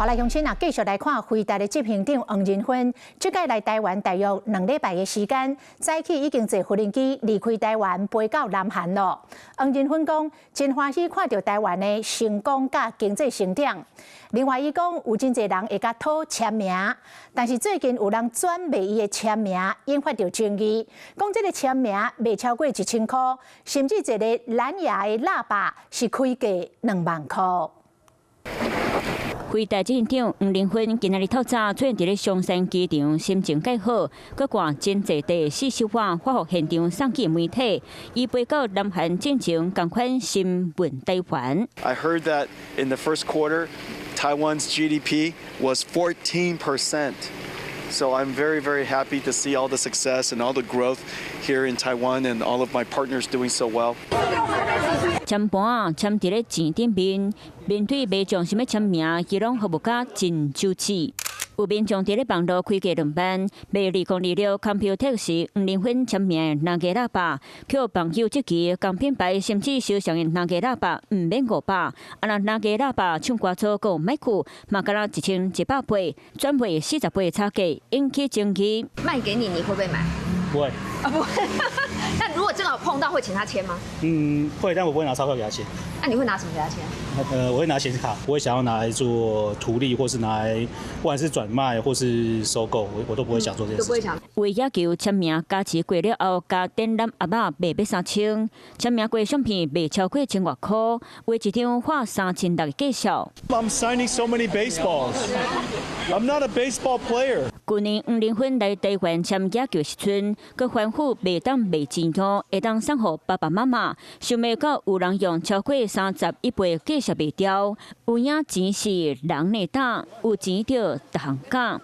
好來，鄉親啊，繼續來看輝達的執行長黃仁勳，這擺來台灣大約2禮拜的時間，早起已經坐無人機離開台灣，飛到南韓咯。黃仁勳講，真歡喜看著台灣的成功佮經濟成長。另外，伊講有真濟人會共討簽名，但是最近有人轉賣伊的簽名，引發著爭議。講這个簽名賣超過1000箍，甚至一个藍牙的喇叭是開價2萬箍。輝達執行長黃仁勳今仔日透早出現佇咧松山機場，心情蓋好，閣掛真濟第40碗發予現場送給媒體。伊飛到南韓進前，仝款新聞台灣。 I heard that in the first quarter, Taiwan's GDP was 14%. So I'm very, very happy to see all the success and all the growth here in Taiwan and all of my partners doing so well. 簽盤仔簽佇咧錢頂面，面對民眾想欲簽名，伊攏服務甲真周至。有民眾佇咧網路開價2萬，賣2026 Computex 時黃仁勳簽名的藍牙喇叭，予網友質疑仝品牌甚至相像的藍牙喇叭毋免500，啊若藍牙喇叭唱歌組閣有麥克，嘛敢若1180，轉賣40倍差價，引起爭議。賣給你，你會不會買？不會。啊，不會。那如果正好碰到，會請他簽嗎？嗯，會，但我不會拿鈔票給他簽。那你會拿什麼給他簽？我會拿顯示卡，我會想要拿來做圖利，或是拿來，不管是轉賣或是收購，我都不會想做這件事。都不會想。為野球簽名加持過了後，共展覽盒仔賣欲3000，簽名過相片賣超過千外箍，畫一張畫3600的介紹。 I'm signing so many baseballs. I'm not a baseball player. 舊年黃仁勳來台灣簽野球時陣，閣吩咐袂當賣錢予，會當送予爸爸媽媽。想袂到有人用超過31倍價數賣掉，有影錢是人的膽，有錢就逐項敢。